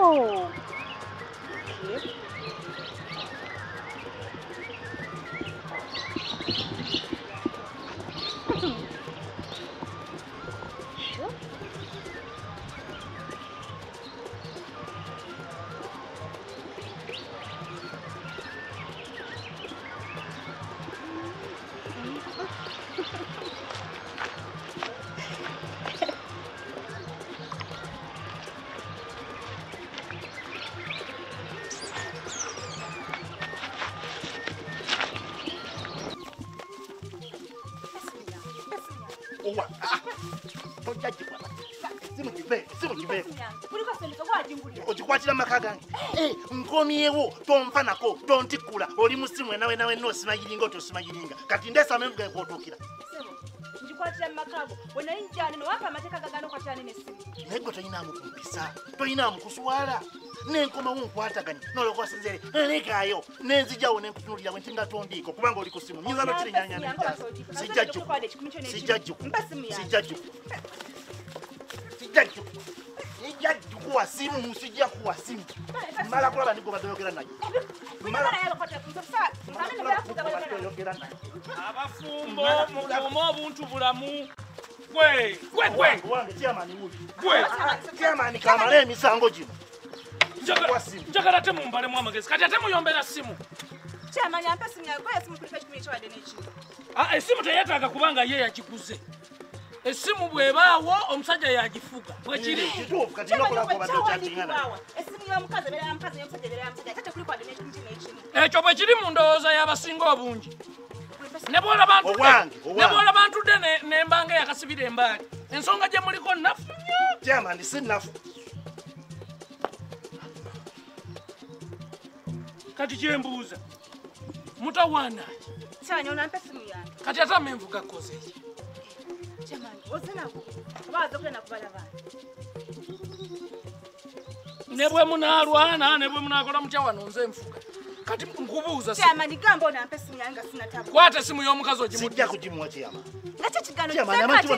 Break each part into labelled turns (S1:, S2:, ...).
S1: Oh. Okay. Sure.
S2: Ogikwatira maka gange. Nkomyewo tonfanako tontikula oli musimu nawe nawe nosimayiringa otosimayiringa kati ndesa amenvuga ekwotuukira.
S1: Sebo ngikwatira makago wenali njane nowampa amateeka gagano kwatira n'essimu.
S2: Naye gwe toyinaamu kumpisa toyinaamu kuswala nenkomawo nkwataganya nolokosinzere lekayo nenzijjawo nenkutunuulira bwe nti nga tondiiko kubanga oli ku ssimu nyinza nokirinyanya sijja jjuku sijja jjuku sijja jjuku sijja jjuku sijja kuwa simu sijja kuwa simu mala kulaba ndiko badayogera nayo
S3: abafumbo mukuuma obuntu bulamu gwe gwe gwe
S2: wange chairman wuyu gwe chairman kamala emisango gino
S3: njagala ate mumbalemu amagezi kati ate muyombera simu
S1: chairman ampa simu yawe kwa simu kulipa kikumi ekyo wadde n'ekimu.
S3: Esimu teyetaaga kubanga ye yakiguze. Esimu bw'ebaawo omusajja yagifuga bwekiri
S2: kituufu kati nokola kubadde okyatingana
S1: esimu y'omukazi ebeera ya mukazi n'omusajja ebeera ya musajja ate tekuliko wadde n'ekikumi n'ekimu.
S3: Ekyo bwe kiri mu ndowooza y'abasinga obungi. Ne bw'olaba ntudde n'embanga yakasibira embaali ensonga gye muliko nnafu nnyo.
S2: Chairman si nnafu.
S3: Kati kye mbuuza mutawaana ki?
S1: Chairman onampa esimu yange.
S3: Kati ate amenvu gakoze ki?
S1: Chairman ozinako oba waza okugenda kubalaba.
S3: Ne bwe munaalwana ne bwe munaakola mutya wano nze nfuga. Kati nkubuuza
S1: Chairman gamba onampa esimu yange nga sinatabu.
S3: Kwata esimu y'omukazi ogimutte.
S2: Sijja kugimuwa chairman.
S1: Nga kye kigaano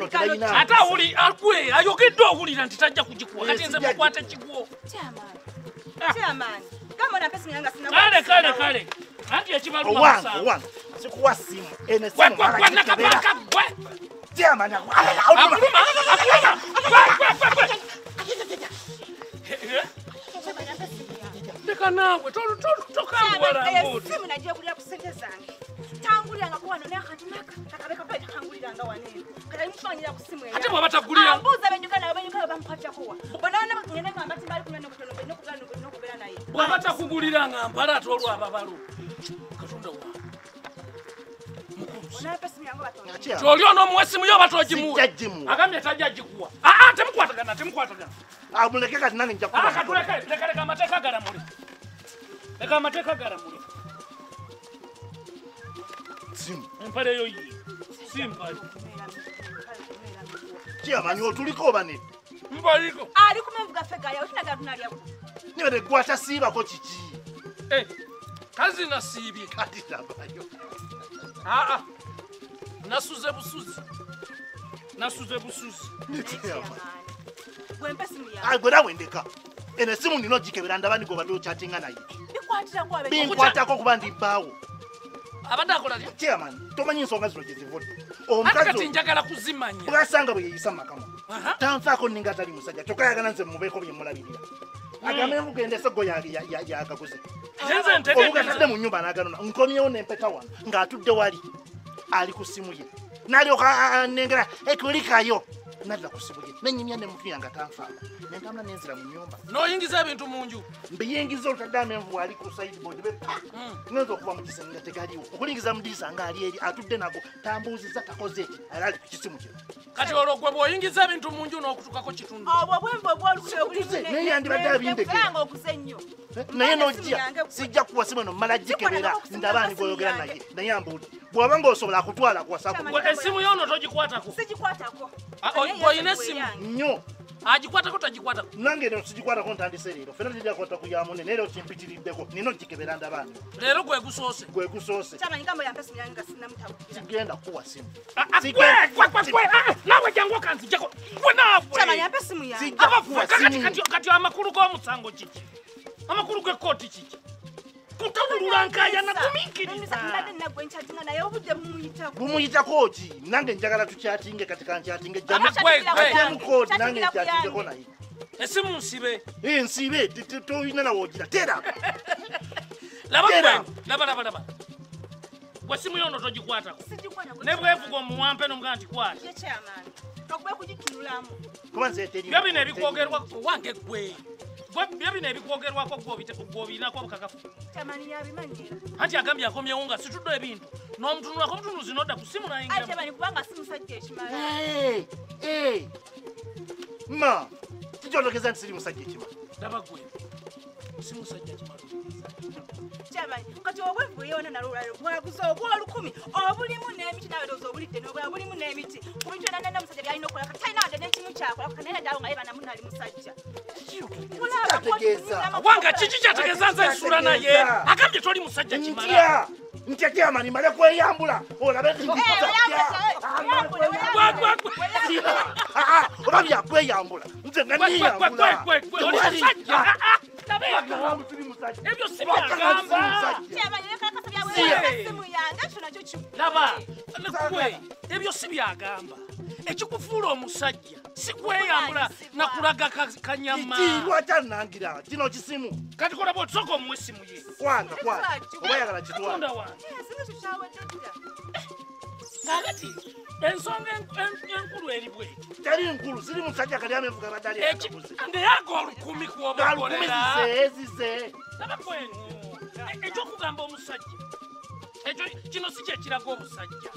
S2: kigaano.
S3: Ate awuli akwe ayogedde owulira nti tajja kugikuwa kati nze mukwate kigwo.
S1: Chairman. Chairman gamba onampa esimu yange nga sinatabu.
S3: Kale kale kale. Anti ekibaluma musango.
S2: Owange sikuwa simu eno esimu mala gikebera.
S3: Gwe.
S2: Chairman
S3: akuluma akuluma. Gwe gwe gwe. Leka naawe tokambuwala ng'oti.
S1: Esimu nagiye kulira ku ssente zange. Tanguliranga ku wano n'akantu naka kakabe kabe takanguliranga wano eno. Kati alimufaanira ku ssimu eyange.
S3: Ate bw'aba tagulira.
S1: Ambuuza abenyuka nabo abenyuka bamukwatako wa. Bonaabona ngenda ngamba nti mbali kumwe n'okutono n'okugaana n'okubeera naye.
S3: Bw'aba takugulira nga mpala ate olw'ababalo. Katonda wange.
S1: Onampa esimu yange oba togimuwa?
S3: Ky'oli onoomuwa essimu yo oba togimuwa?
S2: Sijja gimuwa.
S3: Agambye tajja gikuwa. Temukwatagana temukwatagana.
S2: Muleke kati nange nja kukuba.
S3: Katuleke leka leka amateeka galamule. Leka amateeka galamule.
S2: Simu.
S3: Empale eyo yiye. Si mpale.
S2: Chairman otuliko oba nedda?
S3: Mbaliko.
S1: Ali ku menvu gaffe gaayo tunagala tunalyako.
S2: Nibadde gwe atasiibako kiki?
S3: Kazi nasiibye.
S2: Kati labayo.
S3: Nasuze busuzi. Nasuze busuzi.
S1: Gwe mpa esimu yange.
S2: Gwe nawe ndeka. Eno esimu nina ogikebera ndaba ni gw'obadde okyatinga naye.
S1: Bikwatirako abe.
S2: Binkwatako kuba ndi bbaawo.
S3: Abadde akola atya?
S2: Chairman tomanyi nsonga zino gye zivudde.
S3: Omukazi kati njagala kuzimanya.
S2: Bw'asanga bwe yeeyisa mu maka muno. Tanfaako nninga atali musajja kyokka ayagala nze mubeeko bye mulabirira. Agambe mugende esoggo yagaguze. Omugatadde mu nnyumba n'aganona. Nkomyewo n'empeta wano ng'atudde wali ali ku ssimu ye. N'alyoka annengera ekulikayo. Nadda ku ssimu ye. Nennyimya ne mutuya nga tanfaako. Ne ntambula ne nzira mu nnyumba.
S3: N'oyingiza ebintu mu nju.
S2: Mbiyingiza olutadde amenvu ali ku sideboard be pa. Ngenza okuva mu kisenge nga tegaliwo. Okulingiza mu ddirisa ng'ali eri atudde nago tambuuzizza takoze ki era ali ku kisimu kye.
S3: Kati olwo gwe bw'oyingiza ebintu mu nju n'okutukako kitundu.
S1: Obwo bwenvu obw'olukule
S2: obuli naye yandibadde abindekera.
S1: Kubanga oguze nnyo.
S2: Naye n'ojja sijja kuwa simu eno mmala gikebera ndaba ani gw'oyogera naye naye ambuulire. Bw'oba ng'osobola akutwala kuwasaako.
S3: Esimu y'ono togikwatako.
S1: Sigikwatako.
S3: Oyina esimu
S2: nnyo.
S3: Agikwatako tagikwatako.
S2: Nange eno sigikwatako ntandise leero. Ffenna tujja kukwata ku ya munne naye leero kimpitiriddeko. Nina ogikebera ndaba ani.
S3: Leero gwe gusoose.
S2: Gwe gusoose.
S1: Chairman gamba yampa esimu yange nga sinnamutabukira.
S2: Sigenda kukuwa simu.
S3: Gwe gwe gwe. Naawe jangu okanzijjako. Gwe naawe.
S1: Chairman
S3: Kati amakulu g'omusango kiki? Amakulu g'ekkooti kiki? Kutawulula nkaayana gumiikiriza.
S2: Bumuyitako ki? Nange njagala tukyatinge kati kankyatinge jamu kooti nange nkyatingeko naye.
S3: Esimu nsibe.
S2: Nsibe toyina nawogira tera.
S3: Laba laba laba laba. Gwe simu yono togikwatako. Ne bwevuga omuwampe n'omugamba nti kwata.
S1: Ye chairman. Tokube kugitunulamu.
S2: Kuba nze teri.
S3: Byo bino ebikwogerwako wange gwe. Byo bino ebikwogerwako gw'obirinako obukakafu.
S1: Chairman yabimanyira.
S3: Anti agambye akomyewo nga situdde ebintu. N'omutunulako omutunuzi n'odda ku simu n'ayingira.
S1: Aye chairman kubanga si musajja ekimala.
S2: Ma, kijologeza nti siri musajja ekimala.
S3: Laba gwe. Si musajja ekimala.
S1: Chairman, kati obwevu yona nalulalo bwaguza obwolukumi obulimu n'emiti nawe ndowooza obulidde n'obwa bulimu n'emiti ku bintu byonna nna musajja by'alina okukola kati talina wadde n'ekimu kyakola kati naye ddawo nga ye banamu nali musajja.
S3: Wanga kiki kyategeeza nze nsula naye agambye toli musajja kimala.
S2: Ntya chairman male kweyambula olabe nti oba byakweyambula nze nga niyambula.
S3: Ebyo si byagamba. Laba gwe ebyo si byagamba. Ekikufuula omusajja si kweyambula na kulaga kanyama.
S2: Lwaki annangira kino kisimu?
S3: Kati kola bw'otusooka omuwa essimu ye.
S2: Kwata kwata oba yagala kitwala.
S3: Kaakati ensonga enkulu eri bweti.
S2: Teri nkulu siri musajja kali amenvuga badali akabuze.
S3: Ndeyaga olukumi kw'obakolera.
S2: Zize.
S3: Laba kwenu ekyokugamba omusajja ekyo kino si kye kiraga obusajja.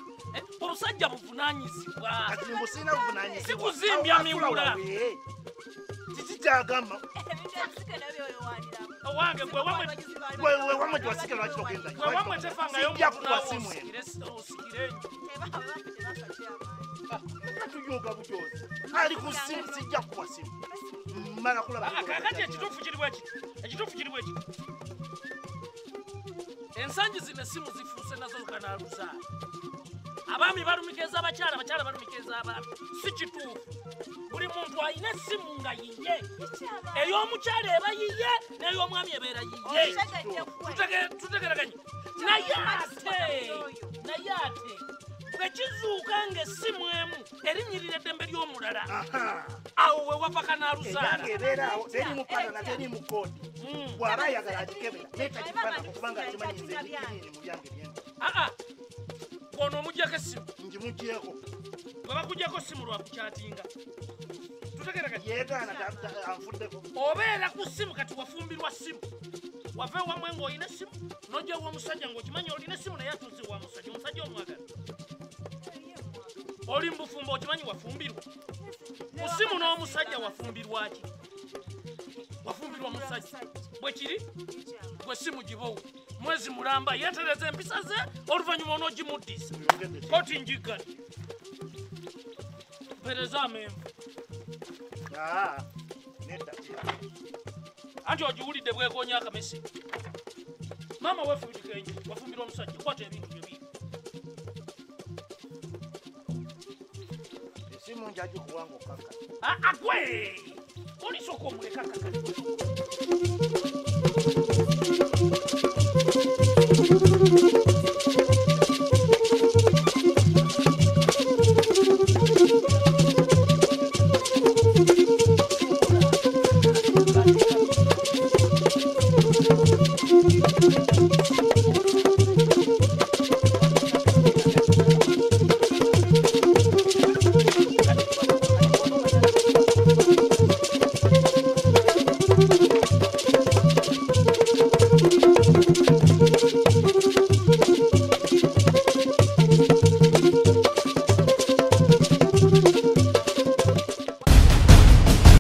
S3: Obusajja buvunaanyizibwa.
S2: Kati mbu sirina buvunaanyizibwa.
S3: Si kuzimbya miwula.
S2: Kiki kyagamba?
S3: Owange gwe wamwe
S2: wamwe twasikira lwaki togenda?
S3: Gwe wamwe tefangayo
S2: sijja kukuwa simu eno.
S3: Osikire ennyo.
S2: Tuyoga bujozi. Ali ku simu sijja kukuwa simu. Mmala kulaba.
S3: Kaakati ekituufu kiri bwe kiti. Ekituufu kiri bwe kiti. Ensangi zino essimu zifuuse nazo kanaaluzaala. Abaami balumikeza abakyala, abakyala balumikeza abaami. Si kituufu. Buli muntu alina essimu nga yiye. Ey'omukyala eba yiye n'ey'omwami ebeera yiye. Tutegeraganye. Naye ate bwe kizuuka ng'essimu emu erinnyirira eddembe ly'omulala awo we wava kanaaluzaala.
S2: Eyange ebeera awo teriimu patana teriimu koodi. Bw'aba ayagala agikebera naye tagifaanako kubanga akimanyi nze ebiri mu byange byenkola.
S3: Ono omuggyako essimu.
S2: Ngimuggyeko.
S3: Bwe bakuggyako ssimu lwa kukyatinga. Tutegeraganye.
S2: Yeegaana anfuddeko.
S3: Obeera ku ssimu kati wafumbirwa ssimu. Wava ewamwe ng'olina essimu n'ojja ew'omusajja ng'okimanyi olina essimu naye atuuse wa musajja. Omusajja omwagala. Oli mu bufumbo okimanyi wafumbirwa. Ku ssimu n'omusajja wafumbirwa ki? Wafumbirwa musajja. Bwe kiri? Gwe ssimu gibowo. Mwezi mulamba yeetereza empisa ze oluvannyuma onoogimuddisa. Kooti ngiggale. Mpeereza amenvu.
S2: Nedda.
S3: Anti ogiwulidde bwekonya akamese. Maama weefumbirika ennyo wafumbirwa omusajja kwata ebintu byo bingi.
S2: Essimu njagikuwa ng'okkakka.
S3: Gwe! Olisooka omuleka kakati.
S4: Thank you.